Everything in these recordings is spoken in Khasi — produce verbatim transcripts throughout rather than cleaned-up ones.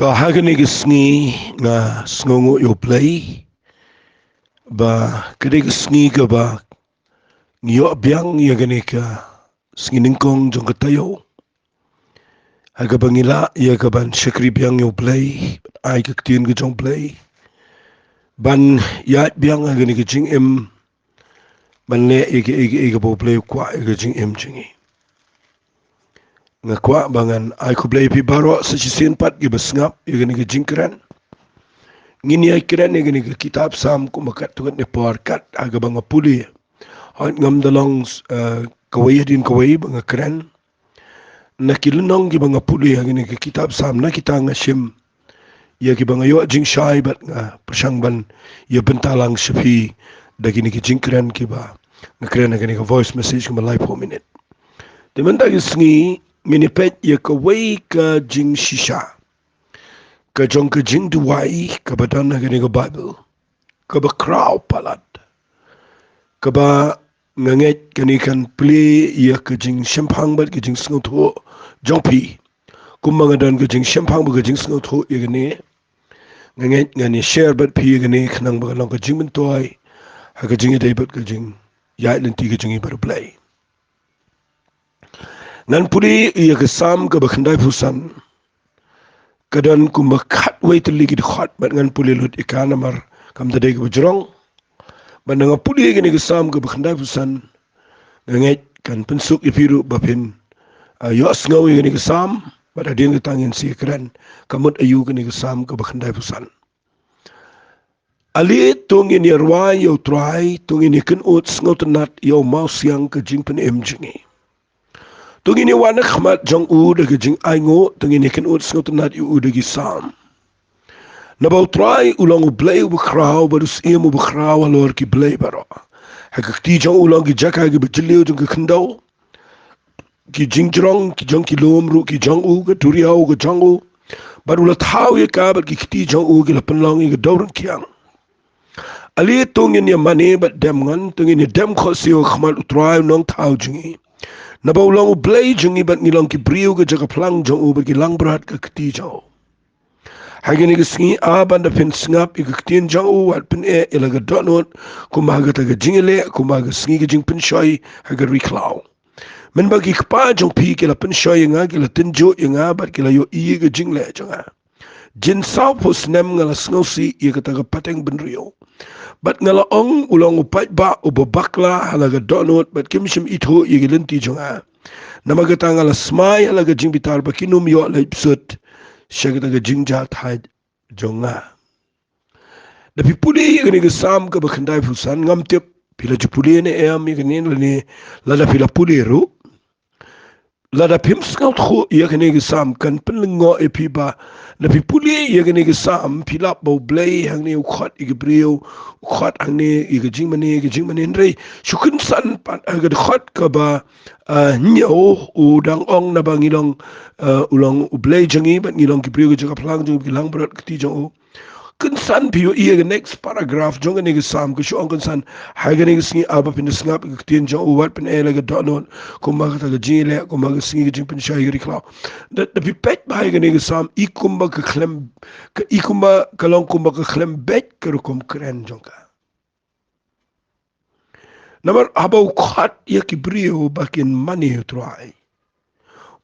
To, ha kane ka sngi nga sngewnguh ïa U Blei ba ka dei ka sngi kaba ngi ïoh biang ïa kane ka sngi nyngkong jong ka taïew, ha kaba ngi lah ïa ka ban shakri biang ïa U Blei, ban ai ka ktien ka jong U Blei, ban ïaid biang ha kane ka jingim, ban leh ïa kaei kaei kaba U Blei u kwah ïa ka jingim jong ngi. Nga kwah ba ngan ai khublei ïa phi baroh sa shisien pat kiba sngap ïa kane ka jingkren. Ngin ïai kren ïa kane ka kitab Salm kumba katto katne por kat ha kaba nga pule. Hooid, ngam da long, eh, kawei hadien kawei ba nga kren na ki lynnong kiba nga pule ha kane ka kitab Salm, na kita nga shim ïa kiba nga ïoh jingshai bad nga pyrshang ban ïa bynta lang sha phi da kine ki jingkren kiba nga kren ha kane ka voice message kumba laiphew minit. Te mynta ka sngi ngin ïa peit ïa kawei ka jingshisha ka jong ka jingduwai kaba don ha kane ka Baibl, kaba khraw palat, kaba nga ngeit kane kan plie ïa ka jingshemphang bad ka jingsngewthuh jong phi. Kumba nga don ka jingshemphang bad ka jingsngewthuh ïa kane, nga ngeit ngan ïa share bad phi ïa kane khnang ba kan long ka jingmyntoi ha ka jingïadei bad ka jingïaid lynti ka jong ngi bad U Blei. Ngan pule ïa ka Salm kaba khyndaiphew san. Ka don kumba khatwei tylli ki dkhot bad ngan pule lut ïa ka namar kam da dei kaba jrong. Bad nga pule ïa kane ka Salm kaba khyndaiphew san, nga ngeit kan pynsuk ïa phi ruh ba phin, ah, ïohsngew ïa kane ka Salm bad hadien kata ngin sa ïakren ka mut aïu kane ka Salm kaba khyndaiphew san. Ale to ngin ïa rwai ïa U Trai, to ngin ïa kynnoh sngewtynnat ïa u mawsiang ka jingpynim jong ngi. To ngin ïa wan ha khmat jong u da ka jingainguh, to ngin ïa kynnoh sngewtynnat ïa u da ki salm. Naba U Trai u long U Blei uba khraw bad u Syiem uba khraw halor ki blei baroh. Ha ka kti jong u long ki jaka kiba jylliew jong ka khyndew. Ki jingjrong ki jong ki lum ruh ki jong u, ka duriaw ka jong u. Bad u la thaw ïa ka bad ki kti jong u ki la pynlong ïa ka dewryngkiang. Ale to ngin ïa mane bad dem ngan, to ngin ïa dem khohsiew ha khmat U Trai U Nongthaw jong ngi. Naba u long U Blei jong ngi bad ngi long ki briew ka jaka phlang jong u bad ki langbrot ka kti jong u. Ha kane ka sngi, ah, ban da phin sngap ïa ka ktien jong u, wat pyneh ïa la ka dohnud kumba ha kata ka jingïaleh, kumba ha ka sngi ka jingpynshoi ha ka ri khlaw. Mynba ki kpa jong phi ki la pynshoi ïa nga, ki la tynjuh ïa nga bad ki la ïohi ïa ka jingleh jong nga. Jin sawphew snem nga la sngewsih ïa kata ka pateng bynriew. Bad nga la ong, u long u paidbah uba bakla ha la ka dohnud bad kim shym ithuh ïa ki lynti jong nga. Namar kata nga la smai ha la ka jingbitar ba kin ym ïoh leit bsut sha kata ka jingjahthait jong nga. Da phi pule ïa kane ka Salm kaba khyndaiphew san, ngam tip phi la ju pule ne em ïa kane lane lada phi la pule ruh. Lada phim sngewthuh ïa kane ka Salm kan pynlyngngoh ïa phi ba da phi pule ïa kane ka Salm phi lap ba U Blei hangne u khot ïa ki briew, u khot hangne ïa ka jingmane, ïa ka jingmane, hynrei shu kynsan pat ha ka dkhot kaba, ah, hynñiew u dang ong naba ngi long, ah, u long U Blei jong ngi bad ngi long ki briew ka jaka phlang jong u, ki langbrot ka kti jong u. Kynsan phi ïohi ïa ka next paragraph jong kane ka Salm ka shu ong kynsan, ha kane ka sngi, ah, ba phin da sngap ïa ka ktien jong u, wat pyneh ïa la ka dohnud kumba ha kata ka jingïaleh, kumba ha ka sngi ka jingpynshoi ha ka ri khlaw. Da, da phi peit bha ïa kane ka Salm, i kumba ka khlem, ka, i kumba ka long kumba ka khlem beit ka rukom kren jong ka. Namar haba u khot ïa ki briew ba kin mane ïa U Trai,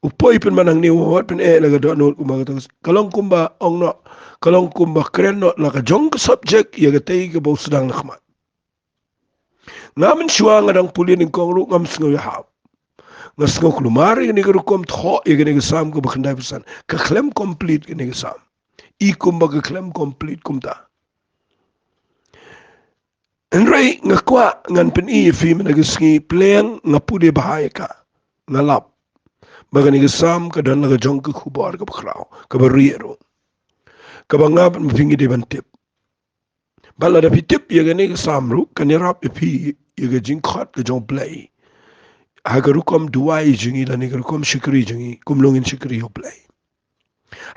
u poi pynban hangne, wat pyneh ïa la ka dohnud kumba kata, ka long kumba ong noh, ka long kumba kren noh la ka jong ka subject ïa katei kaba u sdang na khmat. Nga mynshuwa nga dang pule nyngkong ruh ngam sngew ïahap. Nga sngew kulmar ïa kane ka rukom thoh ïa kane ka Salm kaba khyndaiphew san. Ka khlem complete kane ka Salm. I kumba ka khlem complete kumta. Hynrei nga kwah ngan pyni ïa phi mynta ka sngi, pyrshang nga pule bha ïa ka. Nga lap ba kane ka Salm ka don la ka jong ka khubor kaba khraw, kaba rieh ruh, kaba nga bad ma phi ngi dei ban tip. Bad lada phi tip ïa kane ka Salm ruh kan ïarap ïa phi ïa ka jingkhot ka jong U Blei ha ka rukom duwai jong ngi lane ka rukom shakri jong ngi, kumno ngin shakri ïa U Blei.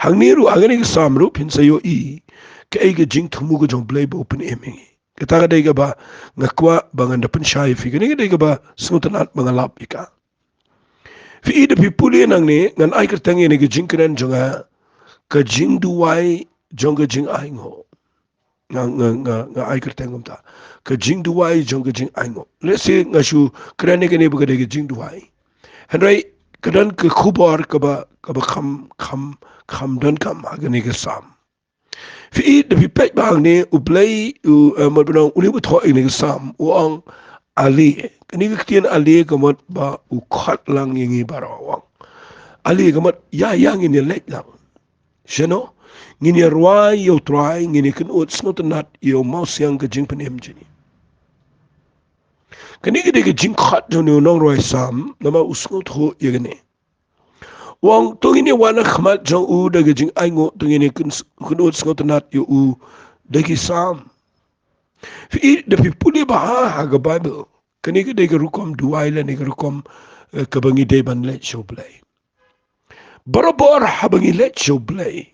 Hangne ruh ha kane ka Salm ruh phin sa ïohi kaei ka jingthmu ka jong U Blei ba u pynim ïa ngi. Kata ka dei kaba nga kwah ba ngan da pynshai ïa phi, kane ka dei kaba sngewtynnat ba nga lap ïa ka. Phi i, da phi pule nangne, ngan ai kyrteng ïa kane ka jingkren jong nga ka jingduwai jong ka jingainguh. Nga, nga, nga, nga ai kyrteng kumta. Ka jingduwai jong ka jingainguh. Let's say nga shu kren ïa kane ba ka dei ka jingduwai. Hynrei ka don ka khubor kaba, kaba kham, kham, kham donkam ha kane ka Salm. Phi i, da phi peit ba hangne, U Blei, u, eh, mut ba ong, une uba thoh ïa kane ka Salm, u ong, ale. Kane ka ktien ale ka mut ba u khot lang ïa ngi baroh, u ong, ale ka mut, ïa, ïa ngin ïa leit lang. Shano? Ngin ïa rwai ïa U Trai, ngin ïa kynnoh sngewtynnat ïa u mawsiang ka jingpynim jong ngi. Kane ka dei ka jingkhot jong une u nongrwai Salm, namar u sngewthuh ïa kane. U ong, to ngin ïa wan ha khmat jong u da ka jingainguh, to ngin ïa kyn-, kynnoh sngewtynnat ïa u da ki Salm. Phi i, da phi pule bha ha ka Baibl, kane ka dei ka rukom duwai lane ka rukom, eh, kaba ngi dei ban leit sha U Blei. Barabor haba ngi leit sha U Blei,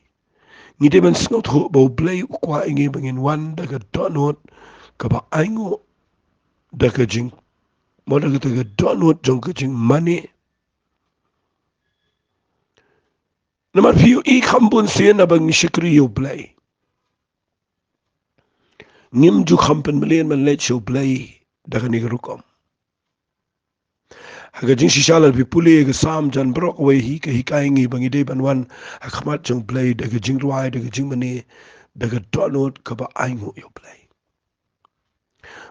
ngi dei ban sngewthuh ba U Blei u kwah ïa ngi ba ngin wan da ka dohnud kaba ainguh, da ka jing, mo, da ka, da ka dohnud jong ka jingmane. Namar phi ïohi kham bun sien haba ngi shakri ïa U Blei, ngim ju kham pynmlien ban leit sha U Blei da kane ka rukom. Ha ka jingshisha lada phi pule ïa ka Salm jan baroh kawei hi ka hikai ïa ngi ba ngi dei ban wan ha khmat jong U Blei da ka jingrwai, da ka jingmane, da ka dohnud kaba ainguh ïa U Blei.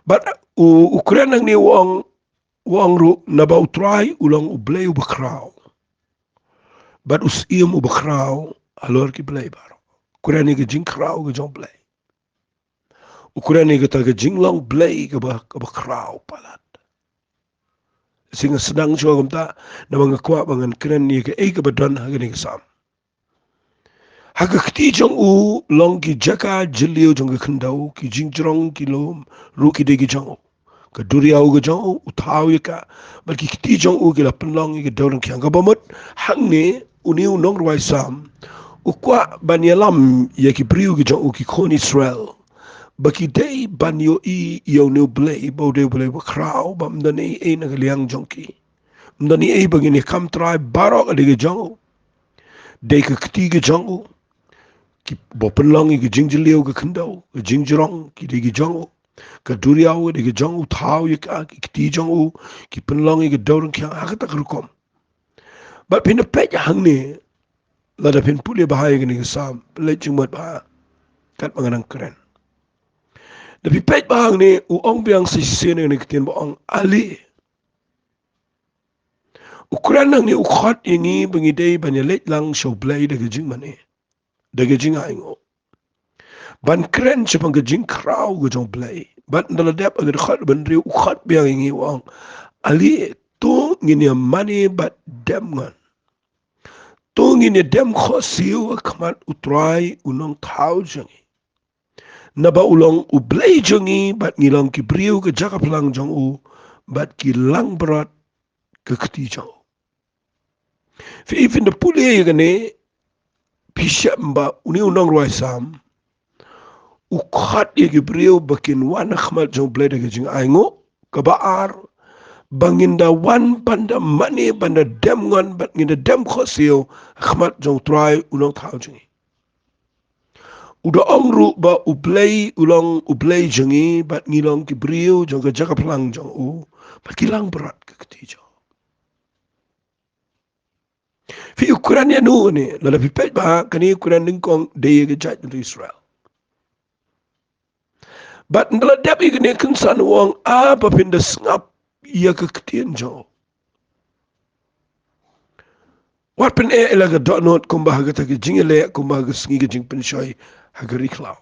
Bad u, u kren hangne u ong, u ong ruh naba U Trai u long U Blei uba khraw. Bad u Syiem uba khraw halor ki blei baroh. Kren ïa ka jingkhraw ka jong U Blei. U kren ïa kata ka jinglong Blei kaba, kaba khraw palat. Shi nga sdang shuwa kumta, namar nga kwah ba ngan kren ïa kaei kaba don ha kane ka Salm. Ha ka kti jong u long ki jaka jylliew jong ka khyndew, ki jingjrong ki lum ruh ki dei ki jong u. Ka duriaw ka jong u, u thaw ïa ka, bad ki kti jong u ki la pynlong ïa ka dewryngkhiang. Kaba mut hangne une u nongrwai Salm u kwah ban ïalam ïa ki briew ki jong u, ki khun Israel, ba ki dei ban ïohi ïa une U Blei, ba u dei U Blei ba khraw, ba ym don ei ei na ka liang jong ki. Ym don ei ei ba ngin ïa kam trai, baroh ka dei ka jong u. Dei ka kti ka jong u. Kiba pynlong ïa ka jingjylliew ka khyndew, ka jingjrong ki dei ki jong u. Ka duriaw ka dei ka jong u, thaw ïa ka, ki kti jong u ki pynlong ïa ka dewryngkhiang ha kata ka rukom. Bad phin da peit hangne, lada phin pule bha ïa kane ka Salm, phi leit jingmut bha katba nga dang kren. Da phi peit bha hangne, u ong biang shisien ïa kane ka ktien ba ong ale. U kren hangne u khot ïa ngi ba ngi dei ban ïa leit lang sha U Blei da ka jingmane, da ka jingainguh, ban kren shaphang ka jingkhraw ka jong U Blei. Bad ynda la dep ha ka dkhot ba hynriew u khot biang ïa ngi u ong, ale, to ngin ïa mane bad dem ngon. To ngin ïa dem khohsiew ha khmat U Trai U Nongthaw jong ngi. Naba u long U Blei jong ngi, bad ngi long ki briew ka jaka phlang jong u, bad ki langbrot ka kti jong u. Phi i, phin da pule ïa kane, phi shem ba une u nongrwai Salm u khot ïa ki briew ba kin wan ha khmat jong U Blei da ka jingainguh. Kaba ar, ba ngin da wan ban da mane, ban da dem ngon, bad ngin da dem khohsiew ha khmat jong U Trai U Nongthaw jong ngi. U da ong ruh ba U Blei u long U Blei jong ngi, bad ngi long ki briew jong ka jaka phlang jong u, bad ki langbrot ka kti jong u. Phi i, u kren ïano kane? Lada phi peit bha, kane u kren nyngkong dei ïa ka jaitbynriew Israel. Bad ynda la dep ïa kane kynsan u ong, ah, ba phin da sngap ïa ka ktien jong u. Wat pyneh ïa la ka dohnud kumba ha kata ka jingïaleh, kumba ha ka sngi ka jingpynshoi ha ka ri khlaw.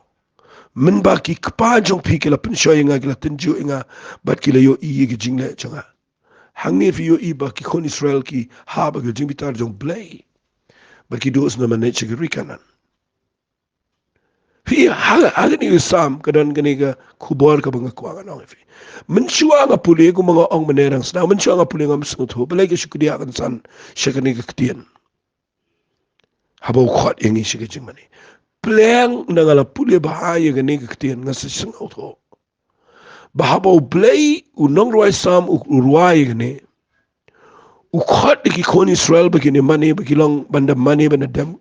Mynba ki kpa jong phi ki la pynshoi ïa nga, ki la tynjuh ïa nga, bad ki la ïohi ïa ka jingleh jong nga. Hangne phi ïohi ba ki khun Israel ki hap ha ka jingbitar jong U Blei, bad ki duh sngewbha ban leit sha ka ri Kanaan. Phi i, ha, ha kane ka Salm ka don kane ka khubor kaba nga kwah ngan ong ïa phi. Mynshuwa nga pule, kumba nga ong mynne dang sdang, mynshuwa nga pule ngam sngewthuh, balei ka shu kdiah kynsan sha kane ka ktien haba u khot ïa ngi sha ka jingmane. Pynlong na nga la pule bha ïa kane ka ktien, nga sa sngewthuh ba haba U Blei, u nongrwai Salm u, u rwai ïa kane, u khot ïa ki khun Israel ba kin ïa mane, ba ki long ban da mane, ban da dem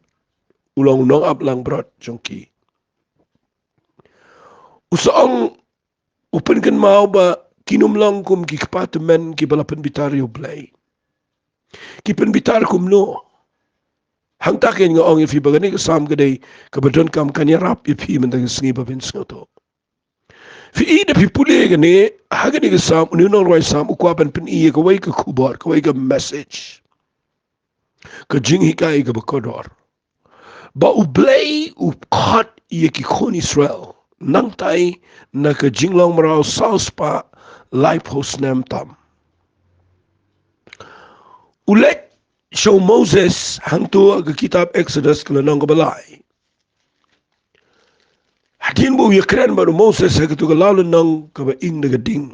u long u nongap langbrot jong ki. U sa ong, u pynkynmaw ba kin ym long kum ki kpa tymmen kiba la pynbitar ïa U Blei. Ki pynbitar kumno? Hangta kein nga ong ïa phi ba kane ka Salm ka dei kaba donkam, kan ïarap ïa phi mynta ka sngi ba phin sngewthuh. Phi i, da phi pule kane, ha kane ka Salm, une u nongrwai Salm u kwah ban pyni ïa kawei ka khubor, kawei ka message, ka jinghikai kaba kordor, ba U Blei u khot ïa ki khun Israel nangtai na ka jinglong mraw saw spah laiphew snem tam. U leit sha u Moses hangto ha ka kitab Exodus ka lynnong kaba lai. Hadien ba u ïakren bad u Moses ha kato ka law lynnong kaba ing da ka ding,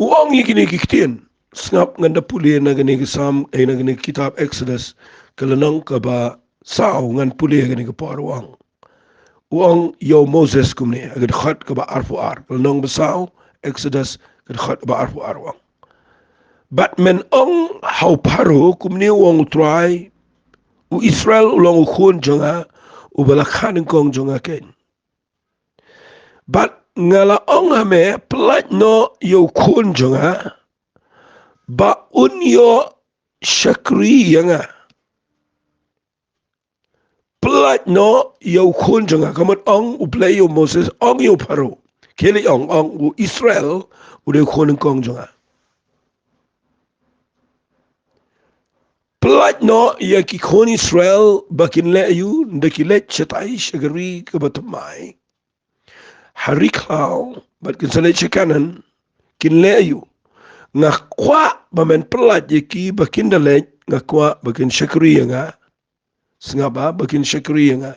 u ong ïa kine ki ktien. Sngap, ngan da pule na kane ka Salm, eh, na kane ka kitab Exodus ka lynnong kaba saw, ngan pule ha kane ka por. U ong, u ong ïa u Moses kumne ha ka dkhot kaba arphew ar, ka lynnong ba saw, Exodus, ka dkhot kaba arphew ar. U ong, bad men ong ha u Pharaoh, kumne u ong U Trai, u Israel u long u khun jong nga, uba la kha nyngkong jong nga kein. Bad nga la ong ha me, pyllait noh ïa u khun jong nga, ba un ïoh shakri ïa nga. Pyllait noh ïa u khun jong nga. Ka mut ong U Blei ïa u Moses, ong ïa u Pharaoh. Khie leit ong, ong u Israel u dei u khun nyngkong jong nga. Pyllait noh ïa ki khun Israel ba kin leh aïu, ynda ki leit shatai sha ka ri kaba thymmai, ha ri khlaw, bad kin sa leit sha Kanaan, kin leh aïu? Nga kwah ba men pyllait ïa ki ba kin da leit, nga kwah ba kin shakri ïa nga. Sngap bha, ba kin shakri ïa nga.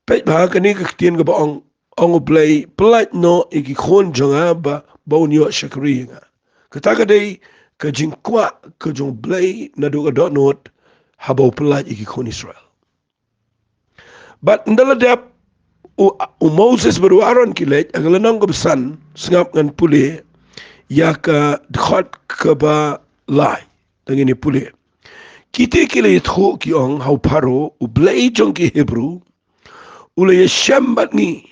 Peit bha kane ka ktien kaba ong, ong U Blei, pyllait noh ïa ki khun jong nga ba, ba un ïoh shakri ïa nga. Kata ka dei ka jingkwah ka jong U Blei naduh ka dohnud, haba u pyllait ïa ki khun Israel. Bad ynda la dep u, u Moses bad u Aaron ki leit, ha ka lynnong kaba san, sngap, ngan pule ïa ka dkhot kaba lai. Te ngin ïa pule. Kita ki la ïathuh ki ong ha u Pharaoh, U Blei jong ki Hebru u la ïashem bad ngi.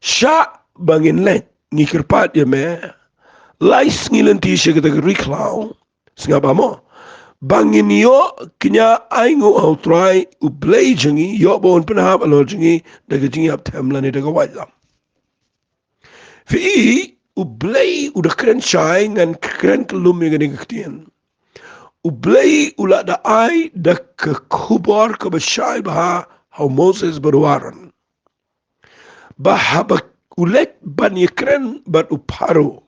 Shah ba ngin leit, ngi kyrpad ïa me lai sngi lynti sha kata ka ri khlaw. Sngap bha mo. Ba ngin ïoh kñia ainguh ha U Trai U Blei jong ngi, ïoh ba un pynhap halor jong ngi da ka jingïap them lane da ka waitlam. Phi i, U Blei u da kren shai, ngan kren kyllum ïa kane ka ktien. U Blei u la da ai da ka khubor kaba shai bha ha u Moses bad u Aaron, ba haba u leit ban ïakren bad u Pharaoh,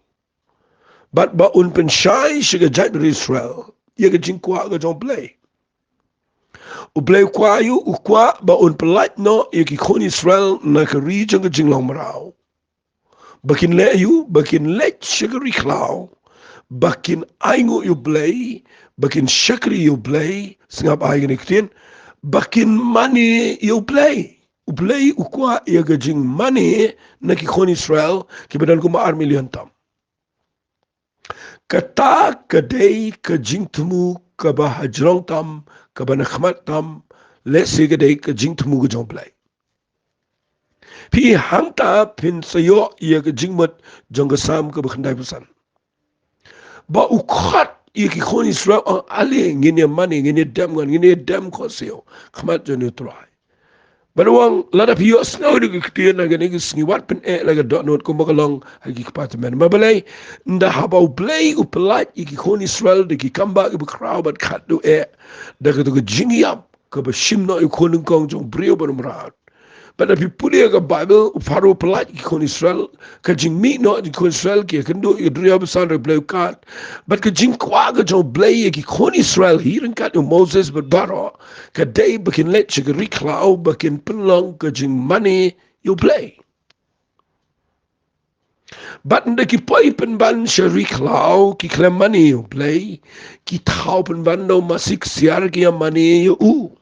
bad ba un pynshai sha ka jaitbynriew Israel ïa ka jingkwah ka jong U Blei. U Blei u kwah aïu? U kwah ba un pyllait noh ïa ki khun Israel na ka ri jong ka jinglong mraw. Ba kin leh aïu? Ba kin leit sha ka ri khlaw, ba kin ainguh ïa U Blei, ba kin shakri ïa U Blei. Sngap bha ïa kane ka ktien, ba kin mane ïa U Blei. U Blei u kwah ïa ka jingmane na ki khun Israel kiba don kumba ar million tam. Kata ka dei ka jingthmu kaba hajrong tam, kaba na khmat tam, lehse ka dei ka jingthmu ka jong U Blei. Phi, hangta phin sa ïoh ïa ka jingmut jong ka Salm kaba khyndaiphew san. Ba u khot ïa ki khun Israel, ong, ale ngin ïa mane, ngin ïa dem ngon, ngin ïa dem khohsiew ha khmat jong U Trai. Bad u ong, lada phi ïohsngew ïa ka ktien ha kane ka sngi, wat pyneh la ka dohnud kumba ka long ha ki kpa tymmen. Namar balei? Ynda haba U Blei u pyllait ïa ki khun Israel da ki kambah kiba khraw bad khadduh eh, da kato ka jingïap kaba shim noh ïa u khun nyngkong jong u briew bad u mrad. Bad lada phi pule ïa ka Baibl, u Pharaoh u pyllait ïa ki khun Israel, ka jingmih noh jong ki khun Israel, ki ïakynduh ïa ka duriaw basan, hynrei U Blei u kad. Bad ka jingkwah ka jong U Blei ïa ki khun Israel hi ryngkat ïa u Moses bad baroh, ka dei ba kin leit sha ka ri khlaw, ba kin pynlong ka jingmane ïa U Blei. Bad ynda ki poi pynban sha ri khlaw, ki khlem mane ïa U Blei, ki thaw pynban da u masi ksiar, ki ïa mane ïa u.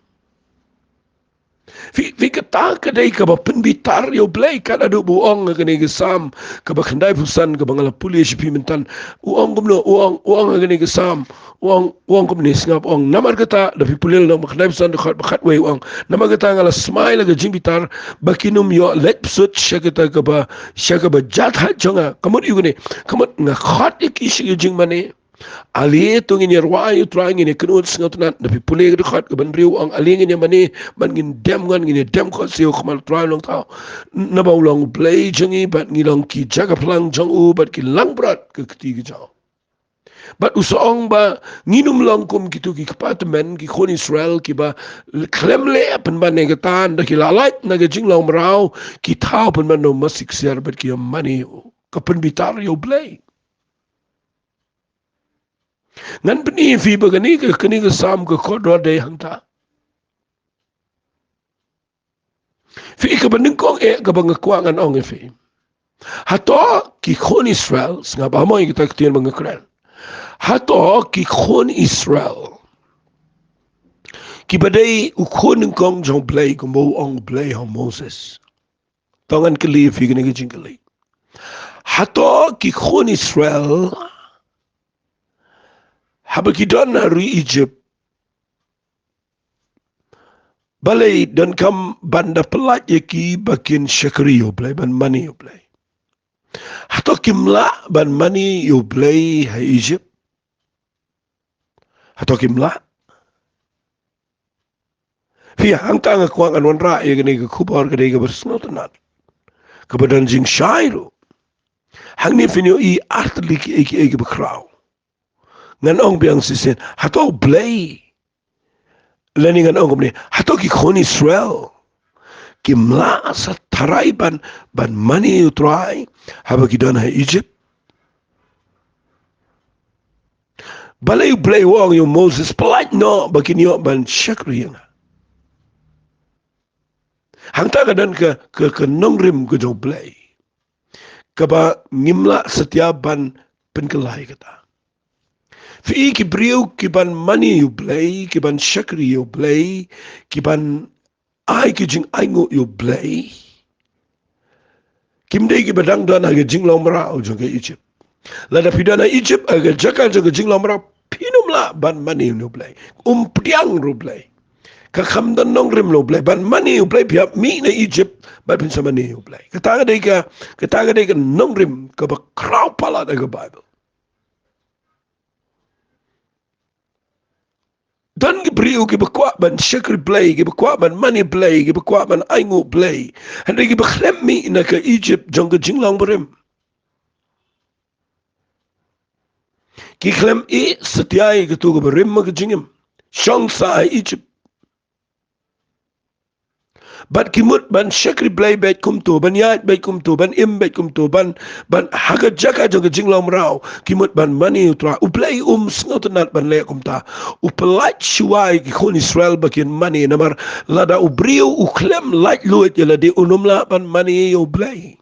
Phi, phi, kata ka dei kaba pynbitar ïa U Blei. Katba u ong ha kane ka Salm kaba khyndaiphew san kaba nga la pule sha phi myntan. U ong kumno, u ong, u ong ha kane ka Salm. U ong, u ong kumne, sngap, u ong. Namar kata, da phi pule lynnong ba khyndaiphew san dkhot ba khatwei, u ong. Namar kata nga la smai la ka jingbitar, ba kin ym ïoh leit bsut sha kata kaba, sha kaba jahthait jong nga. Ka mut ïa kane, ka mut nga khot ïa ki sha ka jingmane. Ale to ngin ïa rwai ïa U Trai, ngin ïa kynnoh sngewtynnat. Da phi pule ka dkhot kaba hynriew, u ong ale ngin ïa mane, bad ngin dem ngon, ngin ïa dem khohsiew ha khmat U Trai Nongthaw. Naba u long U Blei jong ngi, bad ngi long ki jaka phlang jong u, bad ki langbrot ka kti ka jong u. Bad u sa ong ba ngin ym long kum kito ki kpa tymmen, ki khun Israel, kiba khlem leh pynban ïa kata, hynda ki la lait na ka jinglong mraw, ki thaw pynban na u masi ksiar bad ki ïa mane ïa u. Ka pynbitar ïa U Blei. Ngan pyni ïa phi ba kane ka, kane ka Salm ka kordor dei hangta. Phi, kaba nyngkong eh kaba nga kwah ngan ong ïa phi. Hato ki khun Israel, sngap, ha mo ïa kata ka ktien ba nga kren. Hato ki khun Israel, kiba dei u khun nyngkong jong U Blei, kumba u ong U Blei ha u Moses. To ngan kylli ïa phi kane ka jingkylli. Hato ki khun Israel, haba ki don ha ri Egypt, balei donkam ban da pyllait ïa ki ba kin shakri ïa U Blei, ban mane ïa U Blei? Hato kim lah ban mane ïa U Blei ha Egypt? Hato kim lah? Phi, hangta nga kwah ngan wanrah ïa kane ka khubor, ka dei kaba sngewtynnat, kaba don jingshai ruh. Hangne phin ïohi ar tylli kiei kiei kiba khraw. Ngan ong biang shisien, hato U Blei, lane ngan ong kumne, hato ki khun Israel kim lah sa tharai ban, ban mane ïa U Trai haba ki don ha Egypt? Balei U Blei u ong ïa u Moses, pyllait noh ba kin ïoh ban shakri ïa nga? Hangta ka don ka, ka, ka nongrim ka jong U Blei, kaba ngim lah satia ban pynkylla ïa kata. Phi, ki briew kiban mane ïa U Blei, kiban shakri ïa U Blei, kiban ai ki jingainguh ïa U Blei, kim dei kiba dang don ha ka jinglong mraw jong ka Egypt. Lada phi don ha Egypt, ha ka jaka jong ka jinglong mraw, phin ym lah ban mane ïa U Blei. Um pdiang ruh U Blei. Ka kham don nongrim na U Blei. Ban mane ïa U Blei, phi hap mih na Egypt, bad phin sa mane ïa U Blei. Kata ka dei ka, kata ka dei ka nongrim kaba khraw palat ha ka Baibl. Don ki briew kiba kwah ban shakri Blei, kiba kwah ban mane Blei, kiba kwah ban ainguh Blei, hynrei kiba khlem mih na ka Egypt jong ka jinglong barim. Ki khlem ïeh satia ïa kato kaba rim ha ka jingim, shong sah ha Egypt. Bad ki mut ban shakri Blei beit kumto, ban ïaid beit kumto, ban im beit kumto, ban, ban ha ka jaka jong ka jinglong mraw, ki mut ban mane ïa U Trai. U Blei um sngewtynnat ban leh kumta. U pyllait shuwa ïa ki khun Israel ba kin mane, namar lada u briew u khlem laitluid ïa lade, un ym lah ban mane ïa U Blei.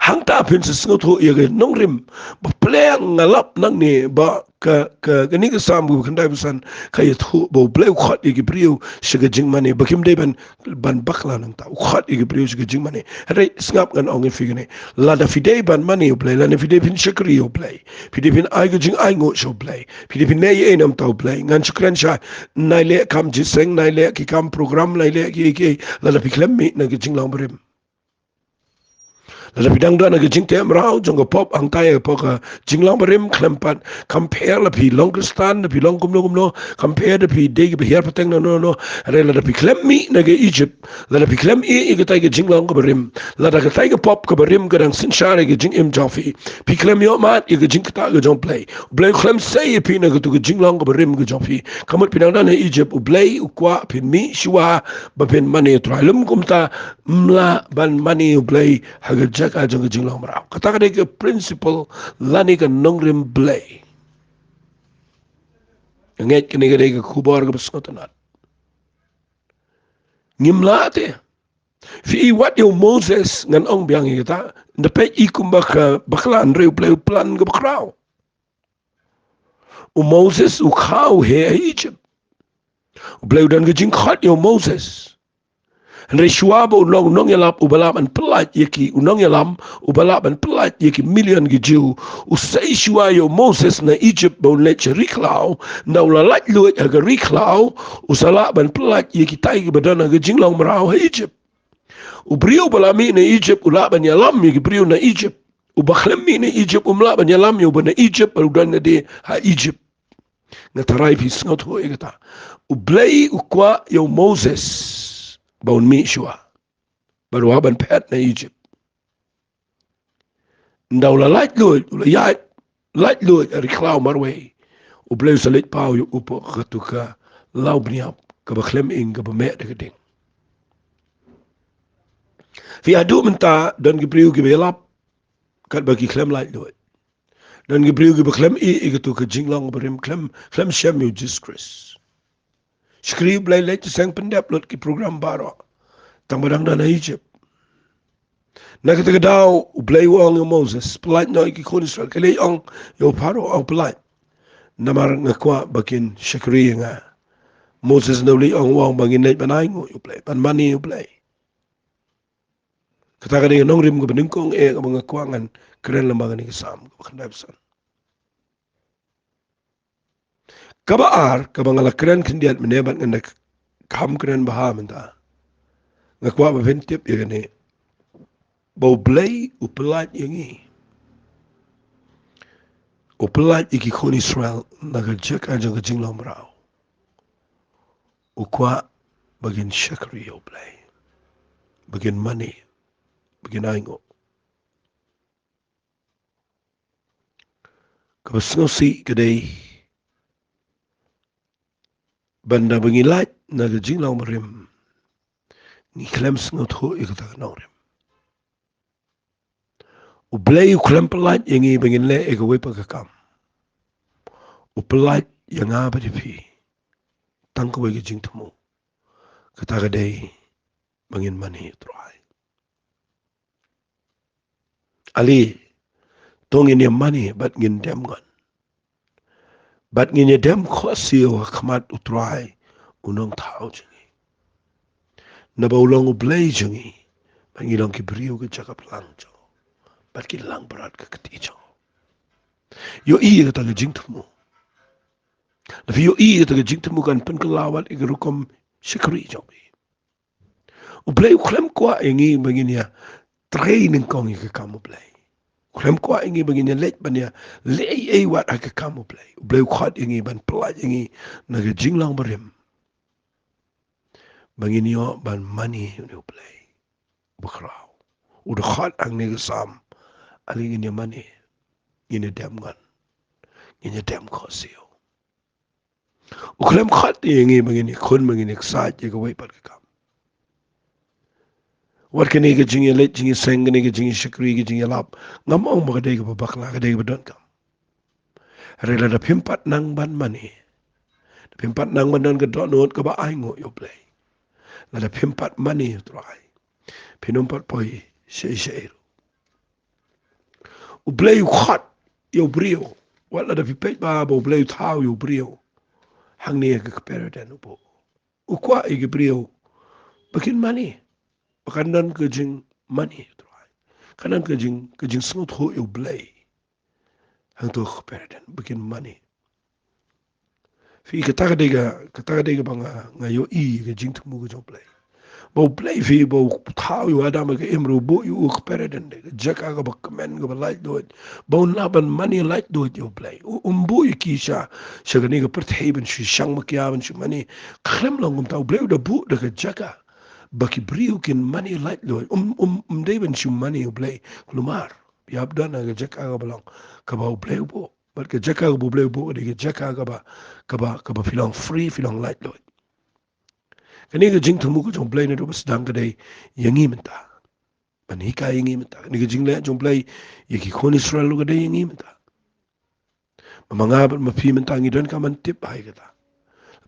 Hangta phin sa sngewthuh ïa ka nongrim ba pleng nga lap nangne ba ka, ka, kane ka Salm kaba khyndaiphew san ka ïathuh ba U Blei u khot ïa ki briew sha ka jingmane, ba kim dei ban, ban bakla nangta. U khot ïa ki briew sha ka jingmane. Hynrei sngap, ngan ong ïa phi kane. Lada phi dei ban mane ïa U Blei, lada phi dei phin shakri ïa U Blei, phi dei phin ai ka jingainguh sha U Blei, phi dei phin leh ïa ei namar U Blei, ngan shu kren shai. Nai leh kam jingïaseng, nai leh ki kam program, nai leh ki, ki, lada phi khlem mih na ka jinglong barim. Lada phi dang don ha ka jingteh mraw jong ka pop, hangta ïa ka pop ka jinglong barim, khlem pat compare la phi long Khristan, la phi long kumno kumno, compare la phi dei kiba hiar pateng na no no. Hynrei lada phi khlem mih na ka Egypt, lada phi khlem ïeh ïa katai ka jinglong kaba rim, lada katai ka pop kaba rim ka dang synshar ïa ka jingim jong phi, phi khlem ïoh mad ïa ka jingktah ka jong U Blei, U Blei u khlem sei ïa phi na kato ka jinglong kaba rim ka jong phi. Ka mut phi dang don ha Egypt, U Blei u kwah phin mih shuwa ba phin mane ïa U Trai. Lym kumta, ym lah ban mane ïa U Blei ha ka jaka jong ka jinglong mraw. Kata ka dei ka principle lane ka nongrim Blei. Nga ngeit kane ka dei ka khubor kaba sngewtynnat. Ngim lah te. Phi, wat ïa u Moses, ngan ong biang ïa kata. Nda peit i kumba ka bakla, hynrei U Blei u plan kaba khraw. U Moses u kha u heh ha Egypt. U Blei u don ka jingkhot ïa u Moses. Hynrei shuwa ba u long u nongïalap uba lah ban pyllait ïa ki, u nongïalam uba lah ban pyllait ïa ki million ki Jiw, u sei shuwa ïa u Moses na Egypt ba un leit sha ri khlaw, ynda u la laitluid ha ka ri khlaw, u sa lah ban pyllait ïa kitai kiba don ha ka jinglong mraw ha Egypt. U briew ba la mih na Egypt u lah ban ïalam ïa ki briew na Egypt. Uba khlem mih na Egypt um lah ban ïalam ïa uba na Egypt bad u don na de ha Egypt. Nga tharai phi sngewthuh ïa kata. U Blei u kwah ïa u Moses ba un mih shuwa, bad u hap ban phet na Egypt. Ynda u la laitluid, u la ïaid laitluid ha ri khlaw marwei, u Blei u sa leit paw ïa u hapoh katu ka law bniap kaba khlem ing, kaba meh da ka ding. Phi, haduh mynta don ki briew kiba ïalap katba ki khlem laitluid. Don ki briew kiba khlem ïeh ïa katu ka jinglong barim, khlem, khlem shem ïa u Jisu Khrist. Shakri U Blei, leit sha seng pyndep lut ki program baroh, tang ba dang don ha Egypt. Na kata ka daw U Blei u ong ïa u Moses, pyllait noh ïa ki khun Israel. Ki leit ong ïa u Pharaoh, ong pyllait, namar nga kwah ba kin shakri ïa nga. Moses na u leit ong, u ong ba ngin leit ban ainguh ïa U Blei, ban mane ïa U Blei. Kata ka dei ka nongrim kaba nyngkong eh kaba nga kwah ngan kren lyngba kane ka Salm kaba khyndai phew san. Kaba ar, kaba nga la kren khyndiat mynne bad ngan da kham kren bha mynta. Nga kwah ba phin tip ïa kane, ba U Blei u pyllait ïa ngi. U pyllait ïa ki khun Israel na ka jaka jong ka jinglong mraw. U kwah ba kin shakri ïa U Blei, ba kin mane, ba kin ainguh. Kaba sngewsih ka dei ba ynda ba ngi lait na ka jinglong barim, ngi khlem sngewthuh ïa kata ka nongrim. U Blei u khlem pyllait ïa ngi ba ngin leh ïa kawei pat ka kam. U pyllait ïa nga bad ïa phi tang kawei ka jingthmu. Kata ka dei ba ngin mane ïa U Trai. Ale, to ngin ïa mane bad ngin dem ngon, bad ngin ïa dem khohsiew ha khmat U Trai, U Nongthaw jong ngi. Naba u long U Blei jong ngi, bad ngi long ki briew ka jaka plang jong u, bad ki langbrot ka kti jong u. Ïohi ïa kata ka jingthmu. Lada phi ïohi ïa kata ka jingthmu, kan pynkylla wat ïa ka rukom shakri jong phi. U Blei u khlem kwah ïa ngi ba ngin ïa trei nyngkong ïa ka kam U Blei. U khlem kwah ïa ngi ba ngin ïa leit ban ïa leh ei ei wat ha ka kam U Blei. U Blei u khot ïa ngi ban pyllait ïa ngi na ka jinglong barim, ba ngin ïoh ban mane ïa une U Blei uba khraw, u da khot hangne ha ka Salm. Ale ngin ïa mane, ngin ïa dem ngon, ngin ïa dem khohsiew. U khlem khot ïa ngi ba ngin ïa khun, ba ngin ïa ksaid ïa kawei pat ka kam. Wat kane ka jingïaleit jingïaseng, kane ka jingïashakri, ka jingïalap, ngam ong ba ka dei kaba bakla, ka dei kaba donkam. Hynrei lada phim pat nang ban mane, lada phim pat nang ban don ka dohnud kaba ainguh ïa U Blei, lada phim pat mane ïa U Trai, phin ym pat poi shaei shaei ruh. U Blei u khot ïa u briew. Wat lada phi peit ba, ba U Blei u thaw ïa u briew, hangne ha ka Paradise u buh, u kwah ïa ki briew ba kin mane, ba kan don ka jingmane ïa U Trai, kan don ka jing, ka jingsngewthuh ïa U Blei. Hangto ha ka Paradise ba kin mane. Phi, kata ka dei ka, kata ka dei kaba nga, nga ïohi ka jingthmu ka jong U Blei. Ba U Blei, phi, ba u thaw ïa u Adam ha ka imro, u buh ïa u ha ka Paradise, ka jaka kaba kmen, kaba laitluid, ba un lah ban mane laitluid ïa U Blei. U, um buh ïa ki sha, sha kane ka pyrthei ban shu shang makia, ban shu mane. Khlem long kumta, U Blei u da buh da ka jaka ba ki briew kin mane laitluid. Um, um, um dei ban shu mane ïa U Blei kulmar. Ïa, hap don ha ka jaka kaba long, kaba U Blei u buh. Bad ka jaka kaba U Blei u buh ka dei ka jaka kaba, kaba, kaba phi long free, phi long laitluid. Kane ka jingthmu ka jong U Blei naduh ba sdang ka dei ïa ngi mynta. Ban hikai ïa ngi mynta. Kane ka jingleh jong U Blei ïa ki khun Israel ruh ka dei ïa ngi mynta. Ma nga bad ma phi mynta ngi donkam ban tip bha ïa kata.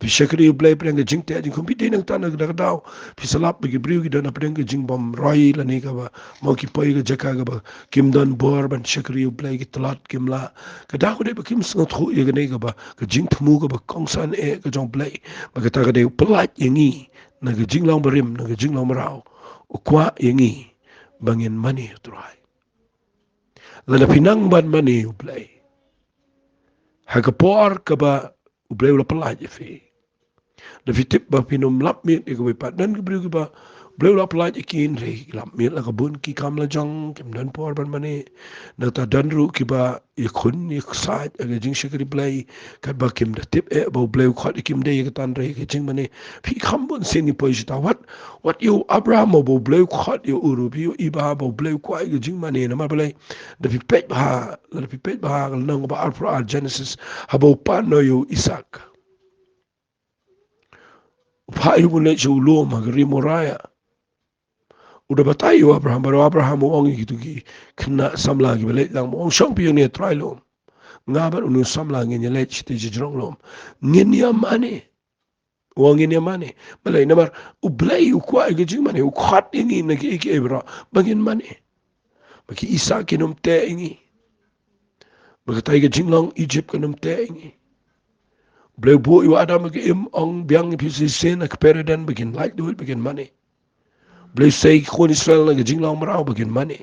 Phi shakri ïa U Blei pdeng ka jingteh jingkhum, phi dei nangta na kata ka daw. Phi slap ba ki briew ki don hapdeng ka jingbymroi lane kaba mo ki poi ka jaka kaba kim don bor ban shakri ïa U Blei, ki tlot kim lah. Ka daw ka dei ba kim sngewthuh ïa kane kaba ka jingthmu kaba kongsan eh ka jong U Blei. Ba kata ka dei u pyllait ïa ngi na ka jinglong barim, na ka jinglong mraw. U kwah ïa ngi ba ngin mane ïa U Trai. Lada phi nang ban mane ïa U Blei ha ka por kaba U Blei u la pyllait ïa phi. Da phi tip ba phin ym lap miet ïa kawei pat. Don ki briew kiba U Blei u la pyllait ïa ki, hynrei ki lap miet la ka bun, ki kam la jong, kim don por ban mane. Nangta don ruh kiba ïakhun ïaksaid ha ka jingshakri Blei, katba kim da tip eh ba U Blei u khot ïa ki, ym dei ïa kata, hynrei ka jingmane. Phi, kham bun sien ngi poi shata. Wat, wat ïa u Abraham uba U Blei u khot ïa u ruh, phi ïohi bha ba U Blei u kwah ïa ka jingmane. Namar balei? Da phi peit bha, lada phi peit bha ka lynnong kaba arphew ar Genesis, haba u pan noh ïa u Isaak, u phah ïa u ban leit sha u lum ha ka ri Moriah. U da batai ïa u Abraham, bad u Abraham u ong ïa kito ki khynnah samla kiba leit lang, u ong, shong phi ïa une u trai lum. Nga bad une u samla ngin ïaleit shatei sha jrong lum. Ngin ïa mane. U ong ngin ïa mane. Balei? Namar U Blei u kwah ïa ka jingmane, u khot ïa ngi na kiei kiei baroh ba ngin mane. Ba ki Isaak kin ym teh ïa ngi. Ba katei ka jinglong Egypt kan ym teh ïa ngi. U Blei u buh ïa u Adam ha ka im, ong, biang ïa phi shisien ha ka Eden, ba kin laitluid, ba kin mane. U Blei u sei ki khun Israel na ka jinglong mraw ba kin mane.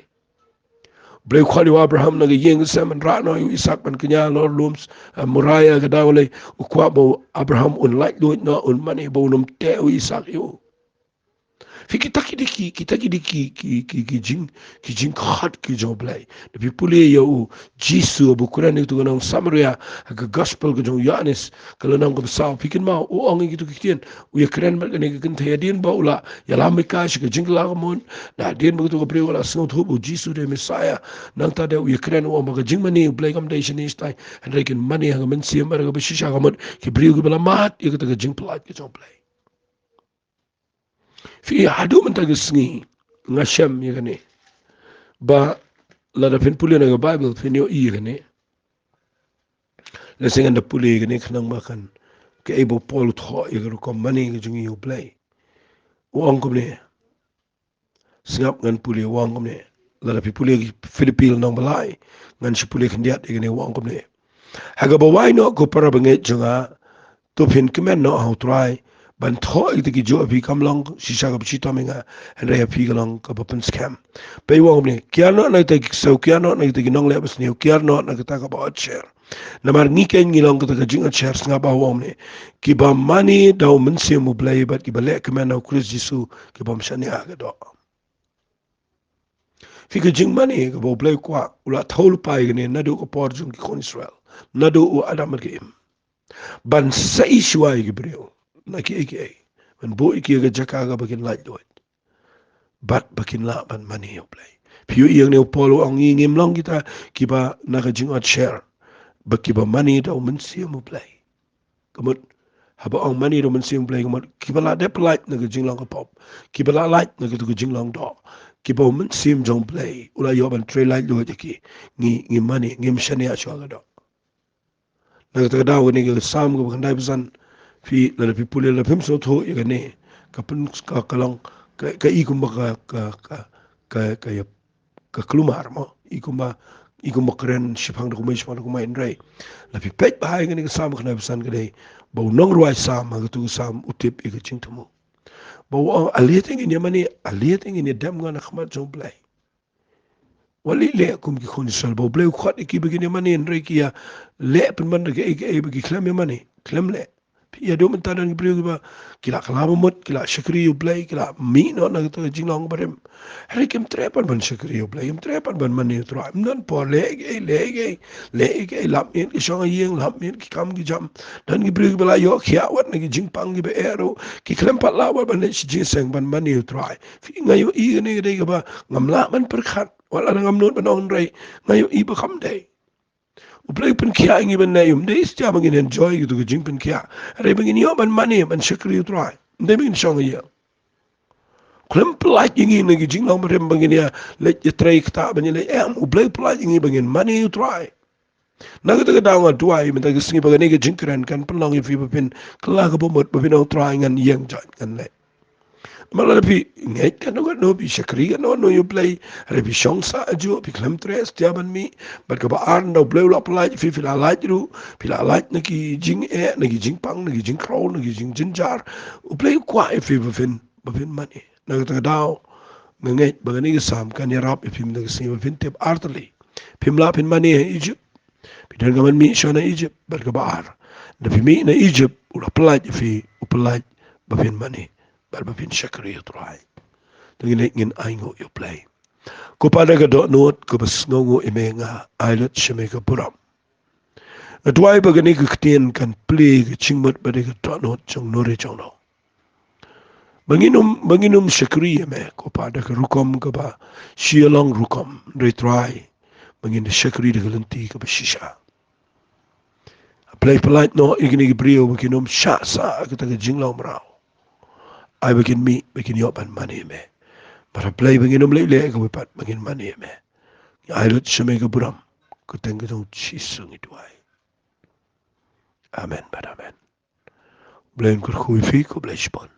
U Blei u khot ïa u Abraham na ka ïing ka sem ban rah noh ïa u Isaak ban kñia halor lum, eh, Moriah, ka daw lei, u kwah ba u Abraham un laitluid noh, un mane, ba un ym teh u Isaak ïa u. Phi, kita ki dei ki, kita ki dei ki, ki, ki, ki jing, ki jingkhot ki jong U Blei. Da phi pule ïa u Jisu haba u kren ïa uto u nong Samaria ha ka gospel ka jong u Ïoannis, ka lynnong kaba saw, phi kynmaw, u ong ïa kito ki ktien, u ïakren bad kane ka kynthei hadien ba u la ïalam mih kai sha ka jingkylla ka mut, da hadien ba kato ka briew ka la sngewthuh ba u Jisu u dei Messiah. Nangta de u ïakren, u ong ba ka jingmane U Blei kam dei shane shatai, hynrei kin mane ha ka mynsiem bad ha kaba shisha ka mut, ki briew kiba la mad ïa kata ka jingpyllait ka jong U Blei. Phi, haduh mynta ka sngi nga shem ïa kane. Ba lada phin pule na ka Baibl phin ïohi ïa kane. Lehse ngan da pule ïa kane khnang ba kan, kaei ba u Paul u thoh ïa ka rukom mane ka jong ngi ïa U Blei. U ong kumne. Sngap, ngan pule, u ong kumne. Lada phi pule Philippi lynnong ba lai, ngan shu pule khyndiat ïa kane, u ong kumne. Ha kaba wai noh ko para bangeit jong nga, to phin kmen noh ha U Trai, ban thoh ïa kita kijuh ha phi kam long shisha kaba shitom ïa nga, hynrei ha phi ka long kaba pynskhem. Peit, u ong kumne, kiar noh na kita ki ksew, kiar noh na kita ki nongleh basniew, kiar noh na kata kaba otsher. Namar ngi keiñ ngi long kata ka jingotsher. Sngap, u ong kumne, kiba mane da U Mynsiem U Blei bad kiba leh kmen ha U Khrist Jisu, ki bym shaniah ha ka doh. Phi, ka jingmane kaba U Blei u kwah, u la thew lypa ïa kane naduh ka por jong ki khun Israel, naduh u Adam bad ka Im, ban sei shuwa ïa ki briew na kiei kiei, ban buh ïa ki ha ka jaka kaba kin laitluid, bad ba kin lah ban mane ïa U Blei. Phi ïohi ïa kane, u Paul u ong, ngi ngim long kita kiba na ka jingotsher, ba kiba mane da U Mynsiem U Blei. Ka mut, haba ong mane da U Mynsiem U Blei, ka mut kiba la dep lait na ka jinglong ka pop, kiba la lait na kata ka jinglong doh, kiba U Mynsiem jong U Blei u la ïoh ban trei laitluid ïa ki. Ngi, ngi mane, ngim shaniah shuwa ha ka doh. Na kata ka daw kane ka Salm kaba khyndaiphew san, phi, lada phi pule, lada phim sngewthuh ïa kane, ka pyn, ka, ka long, ka, ka i kumba ka, ka, ka, ka, ka ïa ka kulmar mo, i kumba, i kumba kren shiphang da kumne, shiphang da kumne, hynrei lada phi peit bha ïa kane ka Salm khyndai phew san, ka dei ba u nongrwai Salm ha katu ka Salm u tip ïa ka jingthmu. Ba u ong, ale te ngin ïa mane, ale te ngin ïa dem nga na khmat jong U Blei. Wat leh leh kum ki khun Israel ba U Blei u khot ïa ki ba kin ïa mane, hynrei ki ïa leh pynban da kaei kaei ba ki khlem ïa mane, khlem leh. Phi, haduh mynta don ki briew kiba, ki la kylla ba mut, ki la shakri ïa U Blei, ki la mih noh na kata ka jinglong barim. Hynrei kim treh pat ban shakri ïa U Blei, kim treh pat ban mane ïa U Trai. Ym don por, leh kaei, leh kaei, leh kaei, lap miet ki shong ha ïing, lap miet ki kam ki jam. Don ki briew kiba la ïoh khiah wat na ki jingpang kiba eh ruh, ki khlem pat lah wat ban leit sha jingïaseng ban mane ïa U Trai. Phi, nga ïohi kane ka dei kaba ngam lah ban pyrkhat, wat la ngam nud ban ong, hynrei nga ïohi ba kam dei. U Blei u pynkhiah ïa ngi ban leh, ym dei shisha ba ngin enjoy kito ki jingpynkhiah, hynrei ba ngin ïoh ban mane, ban shakri ïa U Trai. Ym dei ba ngin shong ha ïing. Khlem pyllait ïa ngi na ki jinglong barim ba ngin ïa leit ïatrei ktah, ba ngin leit, em, U Blei u pyllait ïa ngi ba ngin mane ïa U Trai. Na kata ka daw nga duwai mynta ka sngi ba kane ka jingkren kan pynlong ïa phi ba phin kylla ka bamut, ba phin ong Trai ngan ïeng jait ngan leh. Namar lada phi ngeit katno katno, phi shakri katno katno ïa U Blei, hynrei phi shong sah ajuh, phi khlem treh satia ban mih bad kaba ar, ynda U Blei u la pyllait ïa phi, phi la lait ruh, phi la lait na ki jingeh, na ki jingpang, na ki jingkhraw, na ki jingjynjar. U Blei u kwah ïa phi ba phin, ba phin mane. Na kata ka daw nga ngeit ba kane ka Salm kan ïarap ïa phi mynta ka sngi ba phin tip artylli. Phim lah phin mane ha Egypt. Phi donkam ban mih shuwa na Egypt. Bad kaba ar, lada phi mih na Egypt, u la pyllait ïa phi, u pyllait ba phin mane bad ba phin shakri ïa U Trai. Te ngin leit ngin ainguh ïa U Blei. Ko Pa, da ka dohnud kaba sngewnguh ïa me nga, ai lut sha me ka burom. Nga duwai ba kane ka ktien kan plie ka jingmut bad ka dohnud jong no re jong no. Ba ngin ym, ba ngin ym shakri ïa me, ko Pa, da ka rukom kaba shi ïalong rukom, hynrei Trai, ba ngin da shakri da ka lynti kaba shisha. Blei, pyllait noh ïa kine ki briew ba kin ym shah sah ha kata ka jinglong mraw. Ai ba kin mih, ba kin ïoh ban mane ïa me. Bad Blei, ba ngin ym leh leh kawei pat, ba ngin mane ïa me. Ngi ai lut sha me ka burom. Kyrteng ka jong U Jisu ngi duwai. Amen bad amen. Blei un kyrkhu ïa phi, khublei shibun.